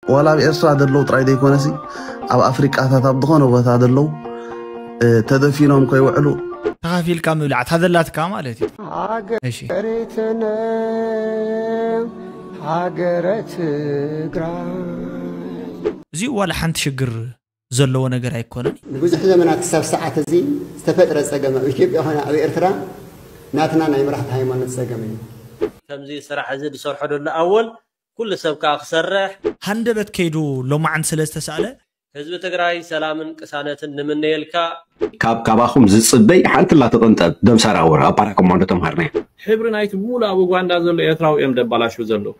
ዋላ ኣብ ኤርትራ ዘለዉ ጥራይ ዘይኮነሲ ኣብ ኣፍሪቃታት ኣብ ዝኾነ ቦታ ዘለዉ ተደፊኖም ከይውዕሉ ተኻፊልካ ምብላዕ ታዘላትካ ማለት እዩ። እሺ ሬትነ ሃገረ ትግራይ እዚ ዋላ ሓንቲ ሽግር ዘለዎ ነገር ኣይኮነን። ንብዙሕ ዘመናት ክሳብ ሰዓት እዚ ዝተፈጥረ ጸገም ኣብ ኢትዮጵያ ኾነ ኣብ ኤርትራ ናትና ናይ መራሕቲ ሃይማኖት ጸገም እዩ። ከምዚ ስራሕ እዚ ዝሰርሖ ደሎ ኣወል ኩሉ ሰብ ከዓ ክሰርሕ ሃንደበት ከይዱ ሎማዓንቲ ስለ ዝተሳእለ ህዝቢ ትግራይ ሰላምን ቅሳነትን ንምነየልካ። ካብ ካባኹም ዝፅበይ ሓንቲ ላተቐንጠብ ደምሳር ኣወር ኣብ ፓራ ኮማንዶ ተምሃርና። ሕብሪ ናይቲ ብሙሉ ኣብ ኡጋንዳ ዘሎ ኤርትራዊ እዮም ደባላሹ ዘለዉ።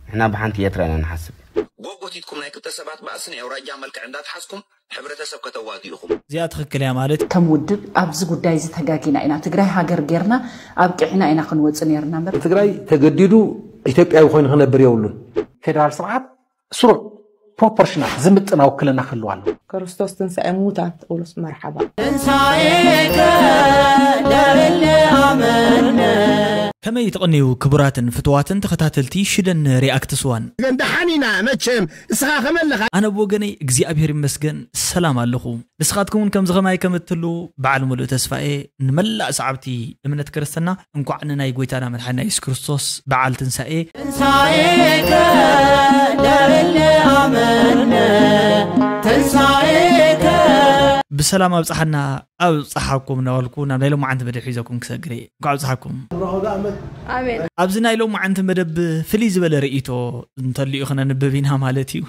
ንሕና ብሓንቲ ኤርትራ ኢና ንሓስብ። ጎጎቲትኩም ናይ ክልተ ሰባት ባእሲ ናይ ኣውራጃ መልክዕ እንዳትሓዝኩም ሕብረተሰብ ከተዋግኡ ኢኹም። እዚኣ ትኽክል እያ ማለት እዩ። ከም ውድብ ኣብዚ ጉዳይ እዚ ተጋጊና ኢና ትግራይ ሃገር ጌርና ኣብቂዕና ኢና ክንወፅእ ነይርና እምበር ትግራይ ተገዲዱ ኢትዮጵያዊ ኮይኑ ክነብር የብሉን። ፌደራል ስርዓት ስሩዕ ፕሮፖርሽናል ዝምጥና ውክልና ክህልዋ ኣለዎ። ክርስቶስ ትንሳኤ ሙታን ጳውሎስ መርሓባ። ከመይ ትቕንዩ ክቡራትን ፍትዋትን ተኸታተልቲ ሽደን ሪኣክትስ ዋን። ግን ደሓን ኢና መቸም እስኻ ከመለኻ ኣነ ብወገነይ እግዚኣብሔር ይመስገን ሰላም ኣለኹ። ንስኻትኩም እውን ከምዚ ኸማይ ከም እትህሉ በዓል ሙሉእ ተስፋ እየ። ንመላእ ሰዓብቲ እምነት ክርስትና እንኳዕ ንናይ ጎይታና መድሓና የሱስ ክርስቶስ በዓል ትንሳኤ ብሰላም ኣብፅሓና ኣብፅሓኩም እናበልኩ ናብ ናይ ሎማዓንቲ መደብ ሒዘኩም ክሰግር እየ። እንኳዕ ኣብፅሓኩም። ኣብዚ ናይ ሎማዓንቲ መደብ ፍልይ ዝበለ ርእይቶ እንተልዩ ክነንብብ ኢና ማለት እዩ።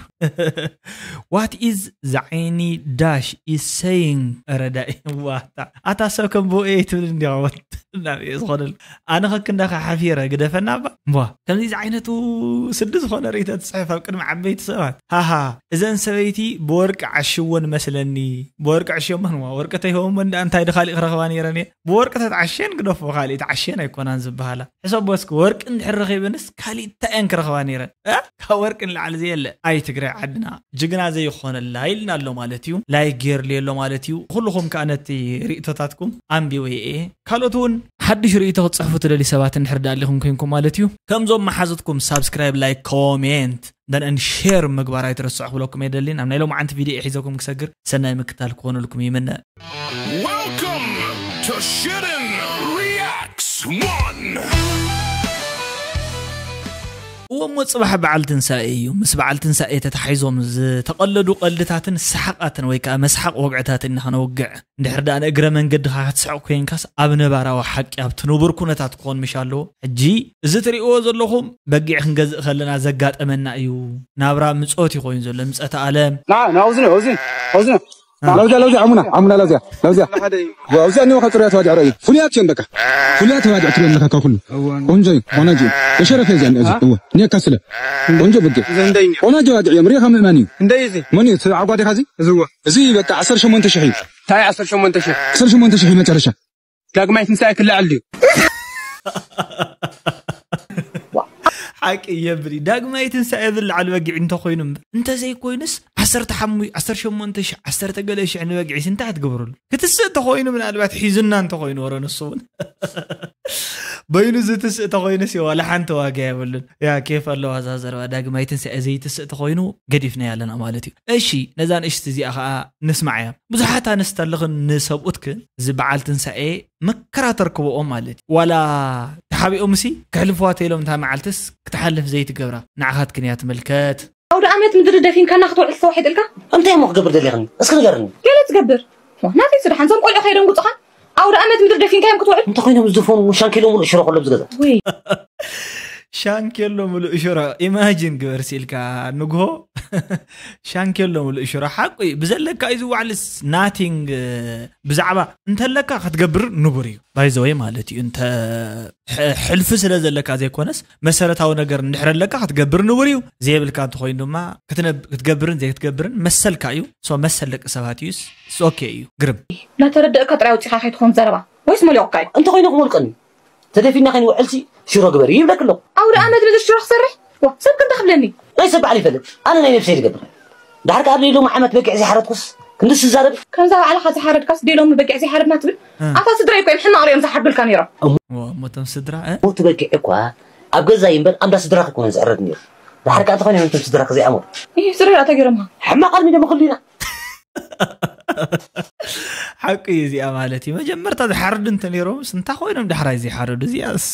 What is ዛዓይኒ dash is saying? ረዳኢ ዋታ ኣታ ሰብ ከም ብኦኤ ትብል እንዲያ ወት ናብ እየ ዝኾነል ኣነ ኸክንዳኻ ሓፊረ ግደፈና እባ እምቧ ከምዚ ዝዓይነቱ ስዲ ዝኾነ ርእይቶ ትፅሕፍ ኣብ ቅድሚ ዓበይቲ ሰባት ሃሃ እዘን ሰበይቲ ብወርቂ ዓሽወን መስለኒ። ብወርቂ ዕሽዮመን ዋ ወርቂ ተይሆሞን ዳ እንታይ ድኻሊእ ክረኽባ ነይረን እየ። ብወርቂ ተትዓሽየን ግደፎ ካሊእ ተዓሽየን ኣይኮናን ዝበሃላ። ሕሰቦ እስኪ ወርቂ እንድሕር ረኺበንስ ካሊእ እንታይ እየን ክረኽባ ነይረን? እ? ካብ ወርቂ ንላዕሊ ዘየለ። ኣይ ትግራይ ዓድና ጅግና ዘይኾነላ ኢልና ኣሎ ማለት እዩ። ላይክ ጌርሉ ኣሎ ማለት እዩ። ኩልኹም ከዓ ነቲ ርእቶታትኩም ኣንቢበ እየ። ካልኦት እውን ሓድሽ ርእቶ ክትፅሕፉ ትደልዩ ሰባት እንድሕር ዳሊኹም ኮይንኩም ማለት እዩ። ከምዞም መሓዙትኩም ሳብስክራይብ፣ ላይክ፣ ኮሜንት ደን ሼር ምግባር ኣይትረስዑ ክብለኩም የደሊ። ናብ ናይ ሎማዓንቲ ቪድዮ ሒዘኩም ክሰግር ሰናይ ምክታል ክኾነልኩም ይምነ። Welcome to Shootin' Reacts One. እዎ እሞ ፅባሕ በዓል ትንሳኤ እዩ። ምስ በዓል ትንሳኤ ተታሒዞም ዝተቐለዱ ቀልድታትን ሰሓቓትን ወይ ከዓ መስሓቕ ወግዕታትን ኢና ከነውግዕ። እንድሕር ደኣ ንእግረ መንገድኻ ክትስሕቕ ኮይንካስ ኣብ ነባራዊ ሓቂ ኣብቲ ንቡር ኩነታት ክኾን ምሽ ኣለዎ። ሕጂ እዚ ትርእይዎ ዘለኹም በጊዕ ክንገዝእ ከለና ዘጋጠመና እዩ። ናብራ ምጾት እዩ ኮይኑ ዘሎ ምጸተ ኣለም። ናብዚ ኣብዚ ኣብዚ ለውዚያ ለውዚያ ዓሙና ዓሙና ለውዚያ ለውዚያ ለውዚያ እኒሆ ከፅርያ ተባዲዕ ረእዩ ፍሉያት እዮም በቃ ፍሉያት ተባዲዕ ትሪኦ ኣለካ ካብ ኩሉ ቆንጆ እዩ ቆናጆ እዩ የሸረፈ እዚኣ እኒኦ እዋ እኒካ ስለ ቆንጆ በጊዕ ቆናጆ ባዲዕ እዮም ሪኢኻ ምእማን እዩ እንደይ እዚ መን እዩ እቲ ዓጓ ዲኻ እዚ እዝዎ እዚ በቃ ዓሰርተ ሸሞንተ ሽሕ እዩ እንታይ ዓሰርተ ሸሞንተ ሽሕ ዓሰርተ ሸሞንተ ሽሕ እዩ መጨረሻ ዳግማይ ትንሳኤ ክልዓል ድዩ ሓቂ የብል ዳግማይ ትንሳኤ ዝለዓል በጊዕ እንተኮይኑ እምበር እንተዘይኮይኑስ ዓሰርተ ሓሙሽተ ዓሰርተ ሸሞንተ ሽሕ ዓሰርተ ገለ ሽሕ ንበጊዕስ እንታይ ክትገብረሉ ክትስእ እንተኮይኑ ምናልባት ሒዙና እንተኮይኑ ወረ ንሱ እውን በይኑ ዝትስእ ተኮይኑስ ዋላ ሓንቲ ዋጋ የብሉን ያ ኬፍ ኣለዋ እዛ ዘረባ ዳግማይ ትንሳኤ ዘይትስእ ተኮይኑ ገዲፍናያ ኣለና ማለት እዩ እሺ ነዛ ንእሽቲ እዚኣ ከዓ ንስማዓያ ብዙሓት ኣንስቲ ኣለኽን ንሰብኡትክን እዚ በዓል ትንሳኤ መከራ ተርክብኦም ማለት እዩ ዋላ ተሓቢኦምሲ ክሕልፍዋ ተኢሎም እታ መዓልትስ ክትሓልፍ ዘይትገብራ ንዓኻትክን እያ ትምልከት ኣውደ ዓመት ምድሪ ደፊንካና ክትውዕል ተዋሒጥልካ እንታይ እሞ ክገብር ደሊኽኒ እስኪ ንገርኒ ገለ ትገብር ናተይ ስራሕ እንቶም ቆልዑ ከይደንጉፅኻ ኣውደ ዓመት ምድሪ ደፊንካዮም ክትውዕል እንተኮይኖም ዝደፈኑ ሻንኬሎ ሙሉእ ሽሮ ከሎ ዝገዛ ሻንኬሎ ሙሉእ ሽሮ ኢማጂን ግበር ሲልካ ንግሆ ሻንኬሎ ሙሉእ ሽሮ ሓቁ እዩ ብዘለካ እዩ ዝዋዕልስ ናቲንግ ብዛዕባ እንተለካ ክትገብር ንቡር እዩ ባይዘወይ ማለት እዩ እንተ ሕልፊ ስለ ዘለካ ዘይኮነስ መሰረታዊ ነገር እንድሕር ኣለካ ክትገብር ንቡር እዩ ዘየብልካ እንተኮይኑ ድማ ክትገብርን ዘይክትገብርን መሰልካ እዩ ሶ መሰል ደቂ ሰባት እዩ ኦኬ እዩ ግርም እናተረደእካ ጥራይ ኣውፂኻ ከይትኾን ዘረባ ወይስ መሊኦካ እዩ እንተኮይነ ክመልቀኒ ተደፊና ከይንውዕልሲ ሽሮ ግበሪ ይብለክ ኣለኹ ኣውደ ኣመት ምድር ሽሮ ክሰርሕ ሰብ ክንተ ክብለኒ ናይ ሰብ በዓል ይፈልጥ ኣነ ናይ ነብሰይ ዝገብር ዳሕር ከኣ ብለይ ሎሚ ዓመት በጊዕ ዘይሓረድኩስ ክንድስ ዝዛረብ ከምዛ ባዕልኻ ዝሓረድካስ ደይ ሎሚ በጊዕ ዘይሓረድና ትብል ኣታ ስድራይ እኮ እዮም ሕማቕ ሪኦም ዝሓርዱልካ ነይሮም ሞቶም ስድራ ሞቱ በጊዕ እኳ ኣብ ገዛይ እምበር ኣምዳ ስድራኺ ክኾን ዝሕረድ ነይሩ ድሓር ከኣ እንተኾነ እዮም እቶም ስድራኽ ዘይኣምሩ። ይህ ስድራ ተገይሮም። ሕማቕ ኣልሚዶም ክልዩና። ሓቂ እዩ እዚኣ ማለት እዩ። መጀመርታ ዝሓርዱ እንተ ነይሮምስ እንታይ ኮይኖም ዳሕራይ ዘይሓረዱ? እዚኣስ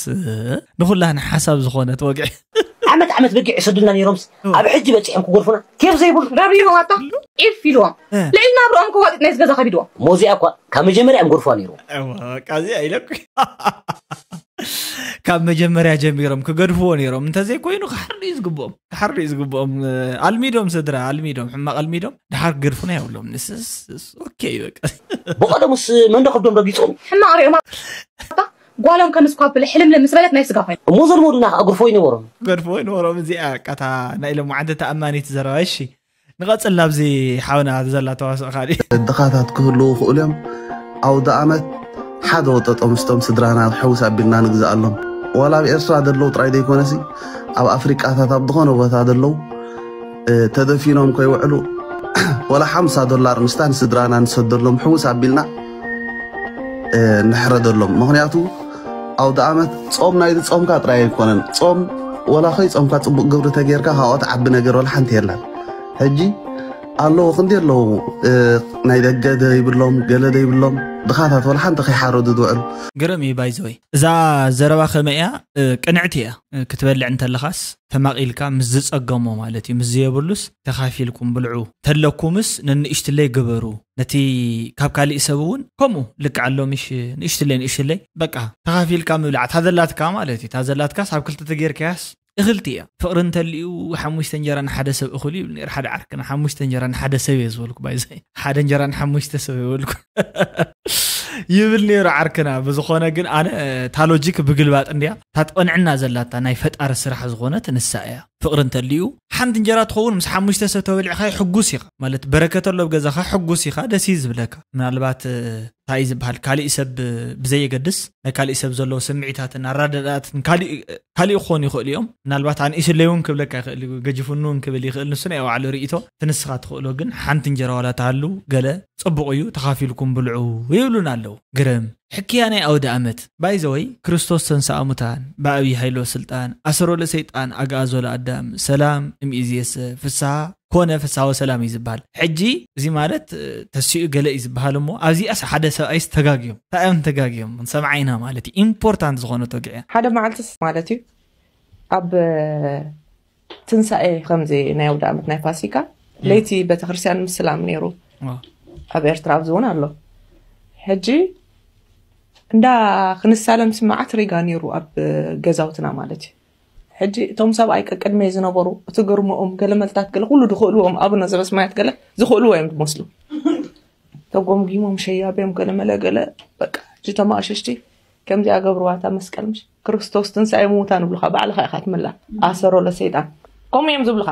ንኹላህና ሓሳብ ዝኾነት ወግዒ። ዓመት ዓመት በጊዕ ይሰዱልና ነይሮምስ ኣብ ሕጂ በፂሖም ክጎርፉና ኬፍ ዘይብሉ። ረቢቦም ኣታ ኢፍ ኢልዎም። ልዕሊ ናብርኦም ክዋጥጥ ናይ ዝገዛ ከቢድዎም። እሞ እዚኣ እኳ ካብ መጀመርያ እዮም ጎርፉዋ ነይሩ። በቃ እዚኣ ኢለኩ ካብ መጀመርያ ጀሚሮም ክገድፍዎ ነይሮም። እንተዘይኮይኑ ክሓርዱ እዩ ዝግብኦም፣ ክሓርዱ እዩ ዝግብኦም። ኣልሚዶም ስድራ ኣልሚዶም፣ ሕማቕ ኣልሚዶም ድሓር ክገድፉና የብሎም። ንስስ ኦኬ በቃ ብቐደሙስ መንዶ ከብዶም ረጊፆም። ሕማቕ ሪኦም ጓሎም ከንስኳብለ ሕልምልም ምስ በለት ናይ ስጋ ኮይኑ። እሞ ዘልመዱና ከዓ ግርፎ ይነበሮም። ክገድፍዎ ይነበሮም። እዚኣ ቃታ ናይ ኢሎም ዓንተ ተኣማኒት ዘረባ። እሺ ንቐፅል ናብዚ ሓውና ዘላ ተዋስኦ ካሊእ። ድኻታት ክህልዉ ክእሉ እዮም። ኣውደ ኣመት ሓደ ወጠጦ ምስቶም ስድራና ሕውስ ኣቢልና ንግዝኣሎም። ዋላ ኣብ ኤርትራ ዘለዉ ጥራይ ዘይኮነሲ ኣብ ኣፍሪቃታት ኣብ ዝኾነ ቦታ ዘለዉ ተደፊኖም ከይውዕሉ ወላ ሓምሳ ዶላር ምስታ ንስድራና ንሰደሎም ሕውስ ኣቢልና ንሕረደሎም። ምኽንያቱ ኣውደ ኣመት ጾም ናይዚ ጾምካ ጥራይ ኣይኮነን። ጾም ወላ ኸይ ጾምካ ጽቡቕ ግብሪ ተጌርካ ካብኦ ትዓቢ ነገር ወላ ሓንቲ የላን። ሕጂ ኣለዉ ክንዲ ኣለዉ ናይ ደገ ደይብሎም ገለ ደይብሎም ድኻታት ወላ ሓንቲ ከይሓረዱ ዝውዕሉ። ግርም እዩ ባይዘወይ። እዛ ዘረባ ከመይ እያ? ቅንዕቲ እያ። ክትበልዕ እንተለኻስ ተማቒልካ ምስ ዝጸገሞ ማለት እዩ። ምስ ዘየብሉስ ተኻፊልኩም ብልዑ። ተለኩምስ ንንእሽትለይ ግበሩ። ነቲ ካብ ካሊእ ሰብ እውን ከምኡ ልክዕ ኣሎ ምሽ ንእሽትለይ ንእሽትለይ በቃ ተኻፊልካ ምብላዕ ታዘላትካ ማለት እዩ። ታዘላትካስ ኣብ ክልተ ተጌርካያስ እኽልቲ እያ። ፍቕሪ እንተልዩ ሓሙሽተ እንጀራ ንሓደ ሰብ እኹል ይብል ነይሩ ሓደ ዓርክና። ሓሙሽተ እንጀራ ንሓደ ሰብ እየ ዝበልኩ ባይዘይ። ሓደ እንጀራ ንሓሙሽተ ሰብ ይበልኩ ይብል ነይሩ ዓርክና። ብዝኾነ ግን ኣነ እታ ሎጂክ ብግልባጥ እንድያ እታ ትቐንዕና ዘላታ ናይ ፈጣሪ ስራሕ ዝኾነት ንሳ እያ። ፍቕሪ እንተልዩ ሓንቲ እንጀራ ትኸውን ምስ ሓሙሽተ ሰብ ተበሊዕኻ ሕጉስ ኢኻ ማለት በረከት ኣሎ ኣብ ገዛኻ ሕጉስ ኢኻ ደስ እዩ ዝብለካ። ምናልባት እንታይ እዩ ዝበሃል ካሊእ ሰብ ብዘየገድስ ናይ ካሊእ ሰብ ዘለዎ ስምዒታትን ኣራዳዳትን ካሊእ ክኾኑ ይኽእሉ እዮም። ምናልባት ኣንኢሱለይ እውን ክብለካ ይኽእል እዩ፣ ገጅፉኒ እውን ክብል ይኽእል። ንሱ ናይ ባዕሉ ርእይቶ። እቲ ንስኻ ትኽእሎ ግን ሓንቲ እንጀራ ዋላ ትሃሉ ገለ ጽቡቕ እዩ፣ ተኻፊልኩም ብልዑ ይብሉና ኣለዉ። ግርም ሕክያ ናይ ኣውደ ኣመት ባይዘወይ ክርስቶስ ተንስኣ ሙታን ብኣብይ ሃይሎ ስልጣን ኣሰሮ ለሰይጣን ኣግኣዞ ለኣዳም ሰላም እምይእዝየሰ ፍስሃ ኮነ ፍስሃ ወሰላም እዩ ዝበሃል። ሕጂ እዚ ማለት ተሲኡ ገለ እዩ ዝበሃል እሞ ኣብዚኣስ ሓደ ሰብኣይስ ተጋግዮም። እንታይ እዮም ተጋግዮም? ሰምዓይና ማለት እዩ። ኢምፖርታንት ዝኾነ ተግዒ እያ። ሓደ መዓልትስ ማለት እዩ ኣብ ትንሳኤ ከምዚ ናይ ኣውደ ኣመት ናይ ፋሲካ ለይቲ ቤተክርስትያን ምስላም ነይሩ ኣብ ኤርትራ ኣብዚ እውን ኣሎ። ሕጂ እንዳ ክንሳለም ስምዓት ሪጋ ነይሩ ኣብ ገዛውትና ማለት እዩ። ሕጂ እቶም ሰብኣይ ቀቅድመይ ዝነበሩ እቲ ግርምኦም ገለ መልታት ገለ ኩሉ ዝኽእልዎም ኣቡነ ዘበስማያት ገለ ዝኽእልዎ እዮም ዝመስሉ። ተጎምጊሞም ሸያብዮም ገለ መለ ገለ በቃ ሕጂ ተማእሸሽቲ ከምዚኣ ገብርዋ እታ መስቀል ምሽ ክርስቶስ ትንሳኤ ምዉታን ይብሉኻ ባዕልኻ ኢኻ ትምላ ኣሰሮ ለሰይጣን ከምኡ እዮም ዝብሉኻ።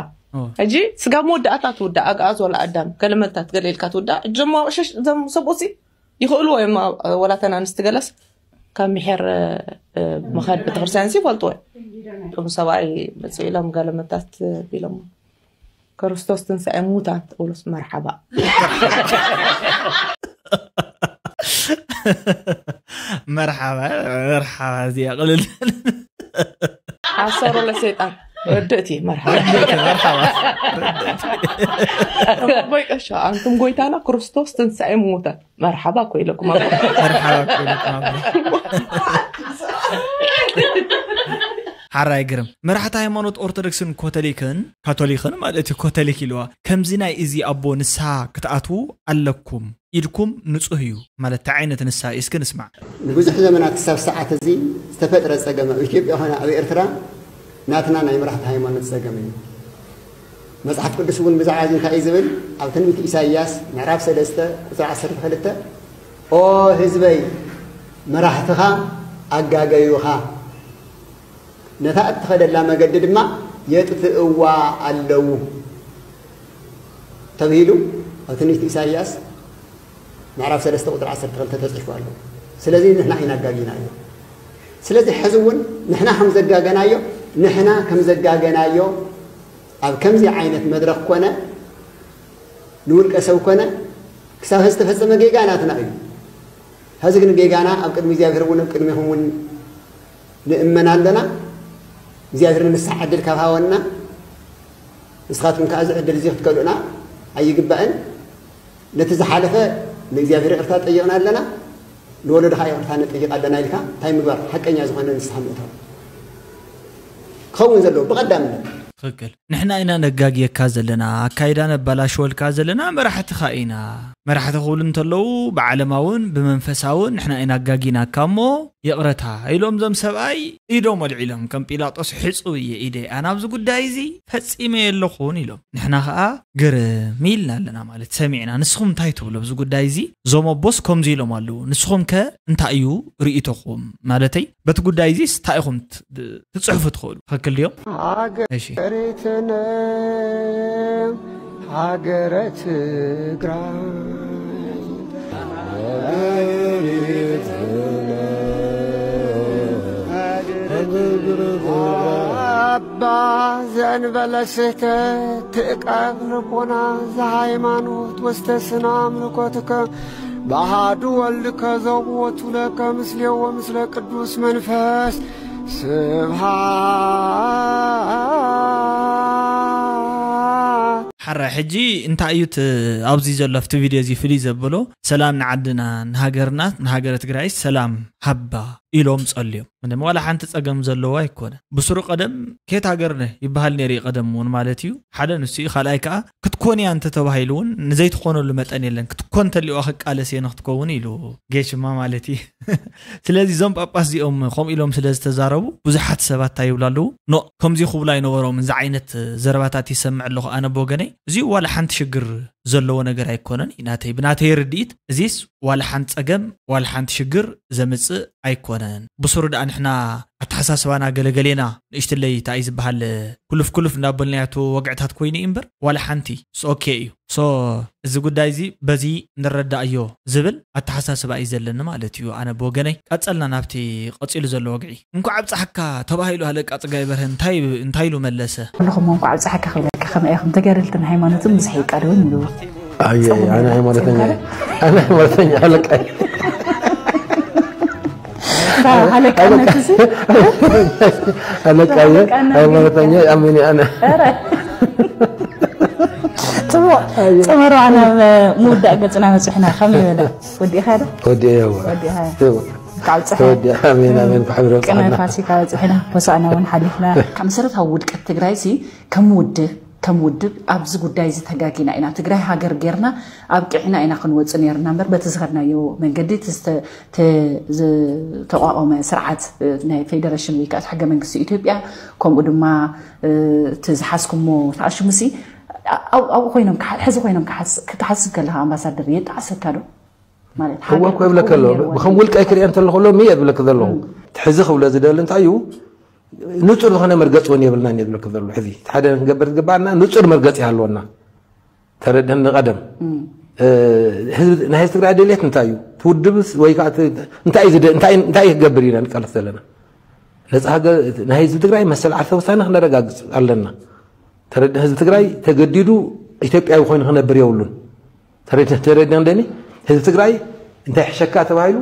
ሕጂ ስጋ መወዳእታ ትውዳእ ኣግኣዞ ለኣዳም ገለ መልታት ገለ ኢልካ ትውዳእ። ሕጂ ዞም ኣቕሽሽ እዞም ሰብኡሲ ይኽእልዎ እዮም። ወላተን ኣንስቲ ገለስ ካብ ምሕር ምኻድ ቤተክርስትያን ሲ ይፈልጥዎ እዮም። እቶም ሰብኣይ መፅኡ ኢሎም ገለ መታት ቢሎም ክርስቶስ ትንሳኤ ሙታን ጳውሎስ መርሓባ መርሓባ መርሓባ እዚኣ ቅልል ሓሰሮ ለሰይጣን ርድእቲ መርሓባ መርሓባ ቦይ ቀሻ ኣንቱም ጎይታና ክርስቶስ ትንሳኤ ሙታን መርሓባ እኮ ኢለኩም ኣቦ። መርሓባ እኮ ኢለኩም ኣቦ። ሓራይ ግርም መራሕቲ ሃይማኖት ኦርቶዶክስን ኮቶሊክን ካቶሊክን ማለት እዩ ኮቶሊክ ኢልዋ ከምዚ ናይ እዚ ኣቦ ንስሓ ክትኣትዉ ኣለኩም ኢድኩም ንጹህ እዩ ማለት እንታይ ዓይነት ንስሓ እዩ እስኪ ንስማዕ። ንብዙሕ ዘመናት ክሳብ ሰዓት እዚ ዝተፈጥረ ጸገም ኣብ ኢትዮጵያ ኾነ ኣብ ኤርትራ ናትና ናይ መራሕቲ ሃይማኖት ጸገም እዩ። መጽሓፍ ቅዱስ እውን ብዛዕባ እዚ እንታይ እዩ ዝብል? ኣብ ትንቢት ኢሳይያስ ምዕራፍ ሰለስተ ቁጽሪ ዓሰርተ ክልተ ኦ ህዝበይ መራሕትኻ ኣጋገዩኻ ነታ እትኸደላ መገዲ ድማ የጥፍእዋ ኣለዉ ተብሂሉ ኣብ ትንቢት ኢሳይያስ ምዕራፍ ሰለስተ ቁጽሪ ዓሰርተ ክልተ ተጽሒፉ ኣሎ። ስለዚ ንሕና ኢና ኣጋጊናዮ። ስለዚ ሕዚ እውን ንሕና ከም ዘጋገናዮ ንሕና ከም ዘጋገናዮ ኣብ ከምዚ ዓይነት መድረኽ ኮነ ንውልቀ ሰብ ኮነ ክሳብ ሕዚ ዝተፈጸመ ጌጋ ናትና እዩ። ሕዚ ግን ጌጋና ኣብ ቅድሚ እግዚኣብሔር እውን ኣብ ቅድሚኹም እውን ንእመን ኣለና። እግዚኣብሔር ንስሓ ዕድል ካብ ሃወና ንስኻትኩም ከኣ እዚ ዕድል እዚ ክትከልኡና ኣይግባእን። ነቲ ዝሓለፈ ንእግዚኣብሔር ይቕርታ ጠይቕና ኣለና፣ ንወለዶ ኸዓ ይቕርታ ንጠይቕ ኣለና ኢልካ እንታይ ምግባር ሓቀኛ ዝኾነ ንስኻ ምእታው ክኸውን ዘለዎ ብቐዳምነት። ትኽክል። ንሕና ኢና ነጋግየካ ዘለና፣ ኣካይዳ ነባላሽወልካ ዘለና መራሕትኻ ኢና። መራሕቲ ክብሉ እንተለዉ ብዓለማውን ብመንፈሳውን ንሕና ኢና ኣጋጊናካ እሞ ይቕረታ ኢሎም ዞም ሰብኣይ ኢዶም ኣልዒሎም ከም ጲላጦስ ሕጹብ እየ ኢደይ ኣነ ኣብዚ ጉዳይ እዚ ፈጺመ የለኹን ኢሎም። ንሕና ኸኣ ግርም ኢልና ኣለና ማለት ሰሚዕና። ንስኹም እንታይ ትብሉ ኣብዚ ጉዳይ እዚ? እዞም ኣቦስ ከምዚ ኢሎም ኣለዉ። ንስኹም ከ እንታይ እዩ ርእይቶኹም? ማለተይ በቲ ጉዳይ እዚስ እንታይ ኢኹም ት-፣ ትጽሕፉ ትኽእሉ? ትኽክል ድዮም? እሺ። ሃገሬትነ ሃገረ ትግራይ ኣባ ዘንበለ ስህተት ትእቀብ ልቦና ዘሃይማኖት ወስተ ስነ ኣምልኮትከ ብኣሃዱ ወልድከ ዘቦቱ ለከ ምስሌ ወምስለ ቅዱስ መንፈስ ስብሃት። ሓራ ሕጂ እንታይ እዩ እቲ ኣብዚ ዘሎ ኣብቲ ቪድዮ እዚ ፍልይ ዘብሎ ሰላም ንዓድና ንሃገርና ንሃገረ ትግራይ ሰላም ሃባ ኢሎም ጸልዮም። ምንም ዋላ ሓንቲ ጸገም ዘለዎ ኣይኮነ። ብስሩ ቀደም ኬት ሃገርነ ይበሃል ነይሩ እዩ ቀደም እውን ማለት እዩ። ሓደ ንሱ እዩ። ካልኣይ ከኣ ክትኮን እያ እንተተባሂሉ እውን ንዘይትኾነሉ መጠን የለን። ክትኮን እንተልዋ ክቃለስ እየ ንክትከውን ኢሉ ጌሽማ ማለት እዩ። ስለዚ እዞም ጳጳስ እዚኦም ከምኡ ኢሎም ስለ ዝተዛረቡ ብዙሓት ሰባት እንታይ ይብሉ ኣለዉ? ኖ ከምዚ ክብሉ ኣይነበሮም። እዚ ዓይነት ዘረባታት ይሰምዕ ኣለኹ ኣነ ብወገነይ። እዚ ዋላ ሓንቲ ሽግር ዘለዎ ነገር ኣይኮነን እዩ ናተይ፣ ብናተይ ርድኢት እዚስ ዋላ ሓንቲ ጸገም ዋላ ሓንቲ ሽግር ዘምጽእ ኣይኮነን። ብሱሩ ደኣ ንሕና ኣተሓሳስባና ገለገሌና ንእሽትለይ እንታይ እዩ ዝበሃል ኩልፍ ኩልፍ እንዳበልናዮ እቲ ወግዕታት ኮይኑ እዩ እምበር ዋላ ሓንቲ ኦኬ እዩ። ሶ እዚ ጉዳይ እዚ በዚ ንረዳእዮ ዝብል ኣተሓሳስባ እዩ ዘለኒ ማለት እዩ። ኣነ ብወገነይ ቀጸልና ናብቲ ቀጺሉ ዘሎ ወግዒ። እንኳዕ ኣብፀሓካ ተባሂሉ ኣለቃ ጽጋይ በርሀ እንታይ እንታይ ኢሉ መለሰ? ኩልኹም እንኳዕ ኣብፀሓካ ክብለካ ከመይ ኢኹም ተጋደልትን ሃይማኖትን ብዙሕ ይቃደውን ይብሉ። ኣየ ኣነ ሃይማኖተኛ ኣነ ሃይማኖተኛ ኣለቃ ሃለቃነት እዚ ኣለቃ ሃይማኖተኛ ኣሚኒ ኣነ ጽቡቕ ጸመራ ናብ ምውዳእ ገጽና በጽሕና ከመይ በለ ወዲእኻ ዶ ወዲእዋ ወዲእኻ ጽቡቕ ካብ ጽሐ ተወዲኣ ኣሜን ኣሜን ክሕብሮ ቅነ ጻና ፋሲካ በጽሕና ሆሳእና እውን ሓሊፍና ካብ መሰረታዊ ውድቀት ትግራይ ሲ ከም ውድብ ከም ውድብ ኣብዚ ጉዳይ እዚ ተጋጊና ኢና ትግራይ ሃገር ጌርና ኣብ ቅዕና ኢና ክንወፅእ ነርና እምበር በቲ ዝኸድናዮ መንገዲ እቲ ዝተ- ተ- ዝተቋቖመ ስርዓት ናይ ፌደሬሽን ወይ ከዓ ሕገ መንግስቲ ኢትዮጵያ ከምኡ ድማ እቲ ዝሓዝኩሞ ተኣሽሙሲ ኣብኡ ኮይኖም ክሓ- ሕዚ ኮይኖም ክሓስ- ክትሓስብ ከለካ ኣምባሳደር የጣዕሰካ ዶ ማለት እወ እኮ ይብለካ ኣሎ ብከም ውልቀይ ክሪኦ እንተለኹ ሎም እየ ዝብለክ ዘለኹ ሕዚ ክብሎ ዝደሊ እንታይ እዩ ንፁር ዝኾነ መርገፂ እውን የብልናን እየ ዝብለክ ዘለኹ ሕዚ ሓደ ክንገብር ዝግባኣና ንፁር መርገፂ ይሃለወና ተረድህኒ ቀደም ናይ ህዝቢ ትግራይ ድሌት እንታይ እዩ ትውድብስ ወይ ከዓ እንታይ እዩ ዝደ- እንታይ እንታይ ክገብር ኢና ንቃለስ ዘለና ነፃ ሃገር ናይ ህዝቢ ትግራይ መሰል ዓርሰ ውሳነ ክነረጋግፅ ኣለና ተረድእ ህዝቢ ትግራይ ተገዲዱ ኢትዮጵያዊ ኮይኑ ክነብር የብሉን ተረድእ ተረድእ እንደኒ ህዝቢ ትግራይ እንታይ ሕሸካ ተባሂሉ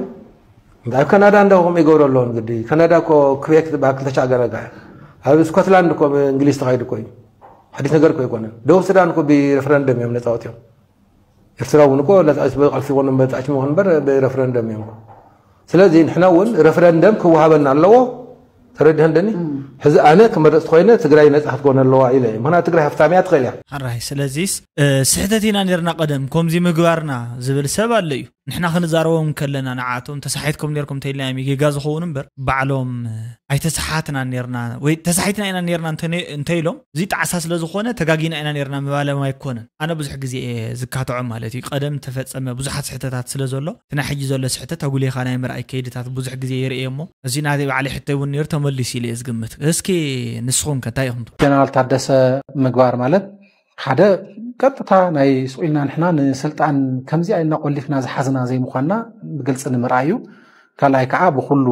ኣብ ካናዳ እንዳ ከምኡ ይገብሩ ኣለዎ እንግዲ ካናዳ እኮ ክቤክ ዝበሃል ክልተ ሻዕ ገረጋ ኣብ ስኮትላንድ እኮ ብእንግሊዝ ተኻይዱ እኮ እዩ ሓዲስ ነገር እኮ ኣይኮነን ደቡብ ሱዳን እኮ ብሬፈረንደም እዮም ነፃ ወፅዮም ኤርትራ እውን እኮ ነፃ ብቃልሲ ይኮኑ መፃእቲ ምኾን እምበር ብሬፈረንደም እዮም ስለዚ ንሕና እውን ሬፈረንደም ክወሃበና ኣለዎ ተረድሀ እንደኒ ሕዚ ኣነ ክመረፅ ኮይነ ትግራይ ነፃ ክትኮነ ኣለዋ ኢለ ምክንያቱ ትግራይ ሃፍታም እያ ትኽእል እያ ሕራይ ስለዚስ ስሕተት ኢና ነርና ቀደም ከምዚ ምግባርና ዝብል ሰብ ኣሎ እዩ ንሕና ክንዛረቦም ከለና ንዓቶም ተሳሒትኩም ነርኩም ተኢልና እዮም ጌጋ ዝኸውን እምበር ባዕሎም ኣይተሰሓትና ነርና ወይ ተሳሒትና ኢና ነርና እንተኢሎም እዚ ጣዕሳ ስለ ዝኾነ ተጋጊና ኢና ነርና ምባሎም ኣይኮነን ኣነ ብዙሕ ግዜ እየ ዝካትዖም ማለት እዩ ቀደም ተፈፀመ ብዙሓት ስሕተታት ስለ ዘሎ እቲ ናይ ሕጂ ዘሎ ስሕተት ኣጉሊኻ ናይ ምርኣይ ከይድታት ብዙሕ ግዜ ይርእየ እሞ እዚ ናተይ ባዕለይ ሕቶይ እውን ነይሩ ተመሊሱ ኢለ እየ ዝግምት እስኪ ንስኹም ከ እንታይ ኢኹም ትብሉ ጀነራል ታደሰ ምግባር ማለት ሓደ ቀጥታ ናይ ስቕ ኢልና ንሕና ንስልጣን ከምዚኣ ኢልና ቆሊፍና ዝሓዝና ዘይምዃንና ብግልፂ ንምርኣይ እዩ ካልኣይ ከዓ ብኩሉ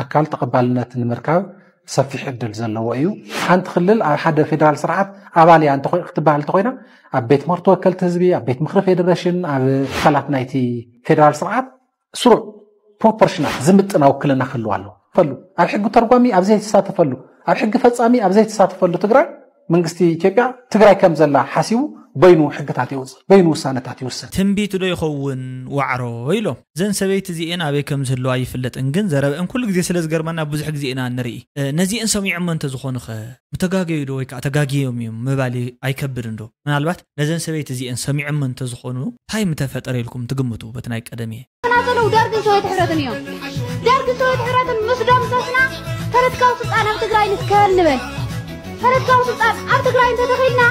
ኣካል ተቐባልነት ንምርካብ ሰፊሕ ዕድል ዘለዎ እዩ። ሓንቲ ክልል ኣብ ሓደ ፌደራል ስርዓት ኣባል እያ ክትበሃል እንተኮይና ኣብ ቤት ትምህርቲ ወከልቲ ህዝቢ፣ ኣብ ቤት ምክሪ ፌደሬሽን፣ ኣብ ትካላት ናይቲ ፌደራል ስርዓት ስሩዕ ፕሮፖርሽናል ዝምጥና ውክልና ክህልዋ ኣለዎ። ፈሉ ኣብ ሕጊ ተርጓሚ ኣብ ዘይተሳተፈሉ ኣብ ሕጊ ፈፃሚ ኣብ ዘይተሳተፈሉ ትግራይ መንግስቲ ኢትዮጵያ ትግራይ ከም ዘላ ሓሲቡ በይኑ ሕግታት የውፅእ፣ በይኑ ውሳነታት ይውስን። ትንቢት ዶ ይኸውን ዋዕሮ ኢሎም። እዘን ሰበይቲ እዚኤን ኣበይ ከም ዝህልዋ ይፍለጥን፣ ግን ዘረበአን ኩሉ ግዜ ስለ ዝገርመና ብዙሕ ግዜ ኢና ንርኢ። ነዚኤን ሰሚዖሞ እንተዝኾኑ ኸ ብተጋገዩ ዶ ወይ ከዓ ተጋግዮም እዮም ምባል ኣይከብድን ዶ? ምናልባት ነዘን ሰበይቲ እዚኤን ሰሚዖሞ እንተዝኾኑ እንታይ ምተፈጠረ ኢልኩም ትግምቱ? በቲ ናይ ቀደም እየ ናዘለው ደርግን ሰውየት ሕብረትን እዮም። ደርግን ሰውየት ሕብረትን ምስ ደምሰስና ፖለቲካዊ ስልጣን ኣብ ትግራይ ንትከል ንበል። ፖለቲካዊ ስልጣን ኣብ ትግራይ እንተተኺልና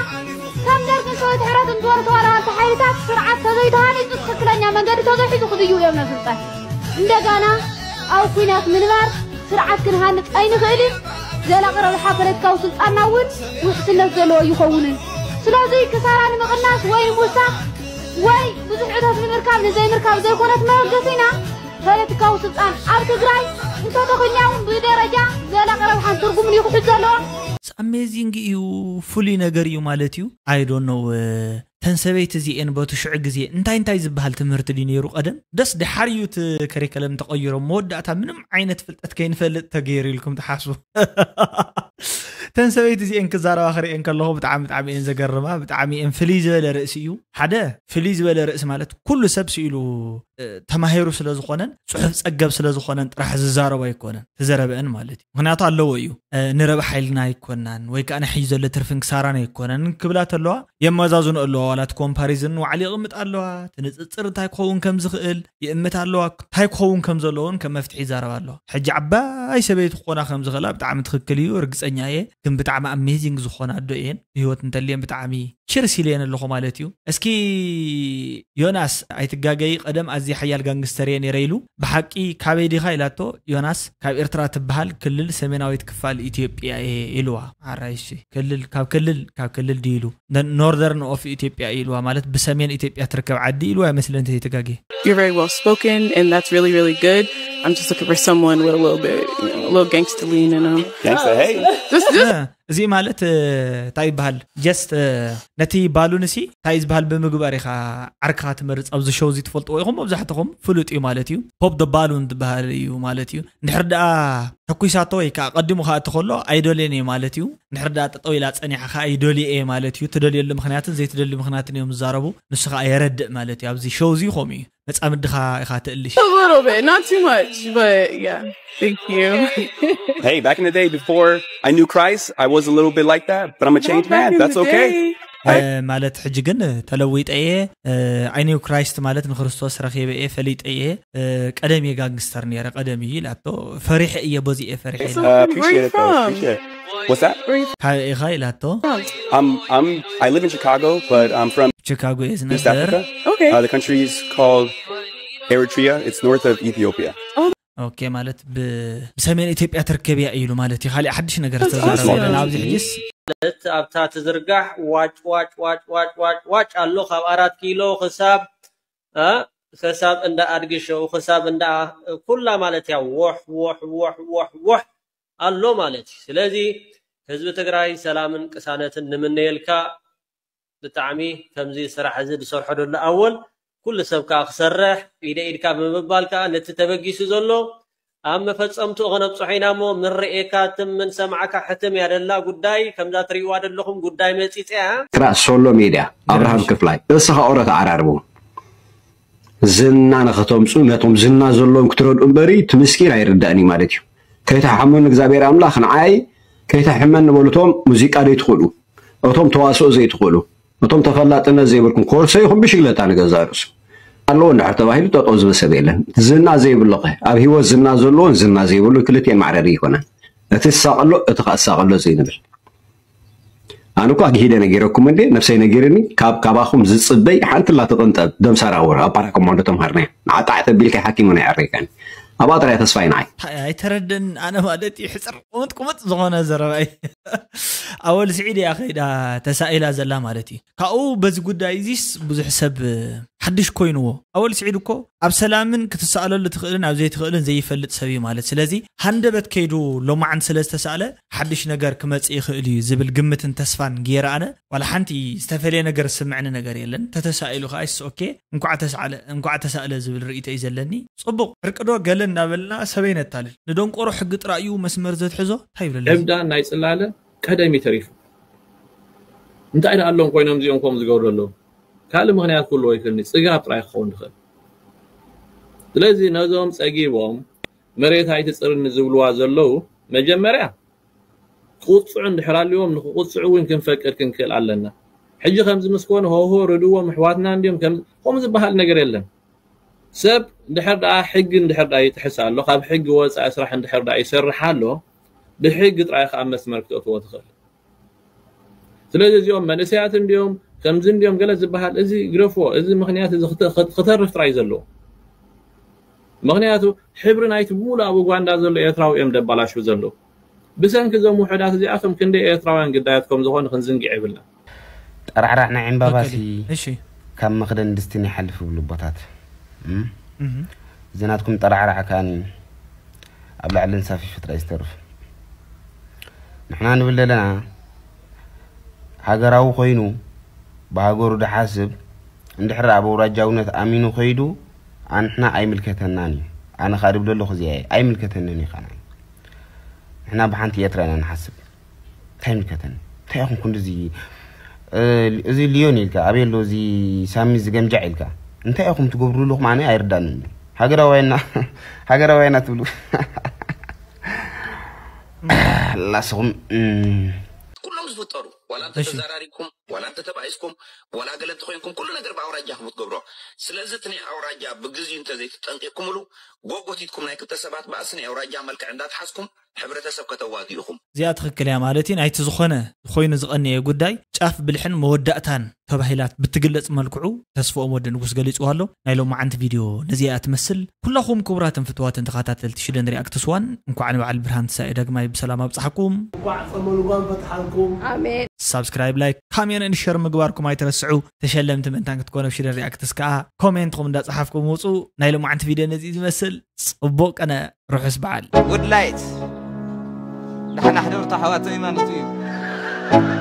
ከም ደርግን ሰውየት ሕብረትን ዝበሉ ተዋላዋልቲ ሓይልታት ስርዓት ተዘይተሃኒፁ ትኽክለኛ መንገዲ ተዘይሒዙ ክዝዩ እዮም ናብ ስልጣን። እንደጋና ኣብ ኩናት ምንባር ስርዓት ክንሃንፅ ኣይንኽእልን። ዘላቂ ረብሓ ፖለቲካዊ ስልጣንና እውን ውሕስነት ዘለዎ ኣይኸውንን። ስለዚ ክሳራ ንምቕናስ ወይ ንምውሳኽ ወይ ብዙሕ እቶት ንምርካብ ንዘይምርካብ ዘይኮነት መበገሲና ፖለቲካዊ ስልጣን ኣብ ትግራይ እንተተኾይና እውን ብደረጃ ዘላቂ ረብሓን ትርጉምን እዩ ክሕዝ ዘለዎ። ኣሜዚንግ እዩ፣ ፍሉይ ነገር እዩ ማለት እዩ። I don't know። ተን ሰበይቲ እዚኤን በቱ ሽዑ ግዜ እንታይ እንታይ ዝበሃል ትምህርቲ ድዩ ነይሩ ቀደም? ደስ ድሓር እዩ እቲ ከሪከለም ተቐይሮም መወዳእታ ምንም ዓይነት ፍልጠት ከይንፈልጥ ተገይሩ ኢልኩም ትሓስቡ? ተን ሰበይቲ እዚኤን ክዛረባ ክርእየን ከለኹ ብጣዕሚ ብጣዕሚ እየን ዘገርማ። ብጣዕሚ እየን ፍልይ ዝበለ ርእሲ እዩ። ሓደ ፍልይ ዝበለ ርእሲ ማለት ኩሉ ሰብ ስኢሉ ተማሂሩ ስለ ዝኾነን ፅሑፍ ፀገብ ስለ ዝኾነን ጥራሕ ዝዛረቦ ኣይኮነን፣ ተዘረበአን ማለት እዩ። ምክንያቱ ኣለዎ እዩ። ንረብሓ ኢልና ኣይኮናን ወይ ከዓ ንሕይ ዘሎ ትርፍን ክሳራን ኣይኮነን ክብላ ተለዋ የመዛዝኑ ኣለዋ። ዋላ እቲ ኮምፓሪዝን ዋዕሊ ይቕምጥ ኣለዋ። ትንፅፅር እንታይ ክኸውን ከም ዝኽእል ይእምት ኣለዋ። እንታይ ክኸውን ከም ዘለዎን ከም መፍትሒ ይዛረብ ኣለዋ። ሕጂ ዓባይ ሰበይቲ ክኾና ከም ዝኽእላ ብጣዕሚ ትኽክል እዩ፣ ርግፀኛ እየ። ግን ብጣዕሚ ኣሜዚንግ ዝኾና ኣዶ እየን። ብህይወት እንተልየን ብጣዕሚ ችርስ ኢለየን ኣለኹ ማለት እዩ። እስኪ ዮናስ ኣይትጋገይ፣ ቀደም ኣዝየ ሓያል ጋንግስተር እየ ነይረ ኢሉ። ብሓቂ ካበይ ዲኻ ኢላቶ፣ ዮናስ ካብ ኤርትራ ትበሃል ክልል ሰሜናዊት ክፋል ኢትዮጵያ እየ ኢልዋ። ኣራይሺ ክልል ካብ ክልል ካብ ክልል ድዩ ኢሉ፣ ኖርዘርን ኦፍ ኢትዮጵያ ኢልዋ፣ ማለት ብሰሜን ኢትዮጵያ ትርከብ ዓዲ ኢልዋ ይመስለኒ እንተይተጋገየ። You're very well spoken, and that's really, really good. I'm just looking for someone with a little bit, you know, a little gangster lean in them. Gangster, hey. Just, just እዚ ማለት እንታይ ይበሃል? ጀስት ነቲ ባሉን ሲ እንታይ ዝበሃል ብምግባር ኢኻ ዓርክኻ ትመርፅ? ኣብዚ ሾው እዚ ትፈልጥዎ ኢኹም መብዛሕትኹም፣ ፍሉጥ እዩ ማለት እዩ። ፖፕ ደ ባሉን ዝበሃል እዩ ማለት እዩ። እንድሕር ደኣ ተኩሳቶ ወይ ከዓ ቀዲሙ ከኣ እቲ ከሎ ኣይደልዮን እየ ማለት እዩ። እንድሕር ደኣ ጠጠው ኢላ ፀኒሓ ከኣ ይደልዮ እየ ማለት እዩ። ትደልየሉ ምክንያትን ዘይትደሊ ምክንያትን እዮም ዝዛረቡ። ንሱ ከኣ የረድእ ማለት እዩ። ኣብዚ ሾው እዚ ከምኡ እዩ። መጻምድኻ ኢኻ ትእልሽ። A little bit, not too much, but yeah. Thank you. Hey, back in the day before I knew Christ, I was a little bit like that, but I'm a changed man. That's okay. ማለት ሕጂ ግን ተለዊጠ እየ። I knew Christ ማለት ንክርስቶስ ረኺበ እየ፣ ፈሊጠ እየ። ቀደም እየ ጋንግስተር ነይረ፣ ቀደም እዩ ኢላቶ። ፈሪሐ እየ፣ በዚ እየ ፈሪሐ ኢላ። Uh, appreciate it though. Appreciate it. What's that? ካበይ ኢኻ ኢላቶ። I'm I'm I live in Chicago, but I'm from ቺካጎ እየ East ዝነበር። Africa. Okay. Uh, the country is called Eritrea. It's north of Ethiopia. ኦኬ፣ ማለት ብ- ብሰሜን ኢትዮጵያ ትርከብ እያ ኢሉ ማለት እዩ። ካሊእ ሓድሽ ነገር ዝተዛረበ awesome. የለን ኣብዚ ሕጅስ። ማለት ኣብታ ትዝርጋሕ ዋጭ ዋጭ ዋጭ ዋጭ ዋጭ ዋጭ ኣሎ ካብ ኣራት ኪሎ ክሳብ እ፣ ክሳብ እንዳ ኣድጊ ሸው ክሳብ እንዳ ኩላ ማለት እያ። ዎሕ ዎሕ ዎሕ ዎሕ ዎሕ ኣሎ ማለት እዩ። ስለዚ ህዝቢ ትግራይ ሰላምን ቅሳነትን ንምነየልካ። ብጣዕሚ ከምዚ ስራሕ እዚ ዝሰርሖ ዘሎ ኣወል ኩሉ ሰብ ከዓ ክሰርሕ ኢደ ኢድካ ብምባል ከዓ ነቲ ተበጊሱ ዘሎ ኣብ መፈፀምትኡ ከነብፅሖ ኢና እሞ ምንርእየካ ትም ምንሰማዕካ ሕትም እያ ደላ ጉዳይ ከምዛ ትርእይዋ ዘለኹም ጉዳይ መፂፀያ ትራእ ሶሎ ሜድያ ኣብርሃም ክፍላይ እስኻ ኦሮ ተዓራርቡ ዝና ንኸተምፁ ነቶም ዝና ዘለዎም ክትረድኡ እምበሪ እቲ ምስኪን ኣይርዳእን እዩ ማለት እዩ ከይተሓሙን እግዚኣብሔር ኣምላኽ ንዓይ ከይተሕመን ንበሉቶም ሙዚቃ ደይትኽእሉ እቶም ተዋስኦ ዘይትኽእሉ እቶም ተፈላጥነት ዘይብልኩም ኮርሶ ኢኹም ብሽግለታ ንገዛእ ርእሱ ኣለዎ እንድሕር ተባሂሉ ጠጠው ዝብል ሰብ የለን ዝና ዘይብሉ ኸ ኣብ ሂወት ዝና ዘለዎን ዝና ዘይብሉን ክልቲኤን ማዕረሪ ይኮነን እቲ ዝሳቐሎ እቲ ከኣ ዝሳቐሎ ዘይንብል ኣነ እኳ ግሂደ ነጊረኩም እንዴ ነብሰይ ነጊርኒ ካብ ካባኹም ዝጽበይ ሓንቲ ላ ትቕንጠብ ደምሳራ ወር ኣብ ፓራ ኮማንዶ ተምሃርና ንዓጣዕ ተቢልካ ሓኪሙ ናይ ዕሬካን ኣብኣ ጥራይ ተስፋይ ንዓይ ኣይተረድን ኣነ ማለት እዩ ሕፅር ቁምጥ ቁምጥ ዝኾነ ዘረባይ ኣወል ስዒድ እያ ከይዳ ተሳኢላ ዘላ ማለት እዩ ካብኡ በዚ ጉዳይ እዚስ ብዙሕ ሰብ ሓድሽ ኮይንዎ ኣወል ስዒድ እኮ ኣብ ሰላምን ክትሰኣለሉ ትኽእልን ኣብ ዘይትኽእልን ዘይፈልጥ ሰብ እዩ ማለት ስለዚ ሃንደበት ከይዱ ሎማዓንቲ ስለ ዝተሳእለ ሓድሽ ነገር ክመፅእ ይኽእል እዩ ዝብል ግምትን ተስፋን ገይረ ኣነ ዋላ ሓንቲ ዝተፈለየ ነገር ዝስምዕኒ ነገር የለን ተተሳኢሉ ከዓ ይስ ኦኬ እንኳዕ ተሳእለ እንኳዕ ተሳእለ ዝብል ርእይቶ እዩ ዘለኒ ፅቡቕ ዕርቅዶ ገለ እናበልና ሰበይ ነታልል ንደንቆሮ ሕጊ ጥራይ እዩ መስመር ዘትሕዞ እንታይ ይብለለ እብዳ ናይ ፅላለ ቀደም እዩ ተሪፉ እንታይ ደኣ ኣሎም ኮይኖም እዚኦም ከምኡ ዝገብሩ ኣለዉ? ካልእ ምኽንያት ክህልዎ ይኽእል እዩ። ጽጋብ ጥራይ ክኸውን ይኽእል። ስለዚ ነዞም ጸጊቦም መሬት ኣይትጽርኒ ዝብልዋ ዘለዉ መጀመርያ ክቕጽዑ እንድሕር ኣልዎም ንክቕጽዑ እውን ክንፈቅድ ክንክእል ኣለና። ሕጂ ከምዚ ምስ ኮነ ሆሆ ርድዎም ኣሕዋትና እንድዮም ከም ከምኡ ዝበሃል ነገር የለን። ሰብ እንድሕር ደኣ ሕጊ እንድሕር ደኣ ይጥሕስ ኣሎ፣ ካብ ሕጊ ወጻኢ ስራሕ እንድሕር ደኣ ይሰርሕ ኣሎ፣ ብሕጊ ጥራይ ከኣ መስመር ክተእትዎ ትኽእል። ስለዚ እዚኦም መንእሰያት እንድዮም ከምዚ እንድዮም ገለ ዝበሃል እዚ ግደፍዎ። እዚ ምኽንያት እዚ ክተ- ክተ- ክተርፍ ጥራይ ዘለዎ ምኽንያቱ ሕብሪ ናይቲ ብሙሉ ኣብ ኡጋንዳ ዘሎ ኤርትራዊ እዮም ደባላሹ ዘለዉ። ብሰንኪ እዞም ውሑዳት እዚኣቶም ክንደይ ኤርትራውያን ግዳያት ከም ዝኾኑ ክንዝንግዕ የብልና። ጠራዕራዕ ናይ ዕምባባሲ እሺ ካብ መኽደን ድስትን ይሓልፍ ይብሉ ኣቦታት። እም? እህ። እዚ ናትኩም ጠራዕራዕ ከኣኒ ኣብ ላዕሊ እንሳፊ ፍጥራ ይስተርፍ። ንሕና ንብል ዘለና ሃገራዊ ኮይኑ ብሃገሩ ድሓስብ እንድሕር ኣብ ኣውራጃውነት ኣሚኑ ከይዱ ኣንሕና ኣይምልከተናን እዩ። ኣነ ኻኣ ድብል ኣለኹ እዚኣ እየ። ኣይምልከተንን እዩ ኻና። ንሕና ብሓንቲ ኤርትራ ኢና ንሓስብ። እንታይ ምልከተን እንታይ ኢኹም ክንድዚ እ፣ እዚ ሊዮን ኢልካ ኣበይ ኣሎ እዚ ሳሚ ዝገምጃዕ ኢልካ እንታይ ኢኹም ትገብሩ ኣለኹም ኣነ ኣይርዳንን እዩ። ሃገራዋይና ሃገራዋይና ትብሉ ላስኹም እም፣ ኩሎም ዝፍጠሩ ዋላ እሺ። እንተተዛራሪብኩም ዋላ እንተተባኢስኩም ዋላ ገለ እንተኮይንኩም ኩሉ ነገር ብኣውራጃ ክም ትገብሮ። ስለዚ እቲ ናይ ኣውራጃ ብግዚኡ እንተዘይትጠንቂቅኩምሉ ጎጎቲትኩም ናይ ክልተ ሰባት ባእሲ ናይ ኣውራጃ መልክዕ እንዳትሓዝኩም ሕብረተሰብ ከተዋግኡ ኢኹም። እዚኣ ትኽክል እያ ማለት እዩ። ናይቲ ዝኾነ ኮይኑ ዝቐነየ ጉዳይ ጫፍ ብልሕን መወዳእታን ተባሂላት ብትግለጽ መልክዑ ተስፍኦም ወዲ ንጉስ ገሊጽዋ ኣሎ። ናይ ሎማዓንቲ ቪድዮ ነዚኣ ትመስል። ኩላኹም ክቡራትን ፍትዋትን ተኸታተልቲ ሽደን ሪኣክትስ ዋን እንኳዕ ንበዓል ብርሃን ትንሳኤ ዳግማይ ብሰላም ኣብጽሓኩም። እንኳዕ ጸመ ልጓም ፈትሓልኩም። ኣሜን። ሳብስክራይብ፣ ላይክ፣ ካሜን ን ሸር ምግባርኩም ኣይትረስዑ። ተሸለምቲ ምእንታን ክትኮኑ ኣብ ሽደን ሪኣክትስ ከኣ ኮሜንትኩም እንዳጸሓፍኩም ውጹ። ናይ ሎማዓንቲ ቪድዮ ነዚ ዝመስል። ጽቡቅ ቀነ፣ ርሑስ በዓል። Good light ደሓን ኣሕደርቱ ኣሕዋተይ ማለት እዩ።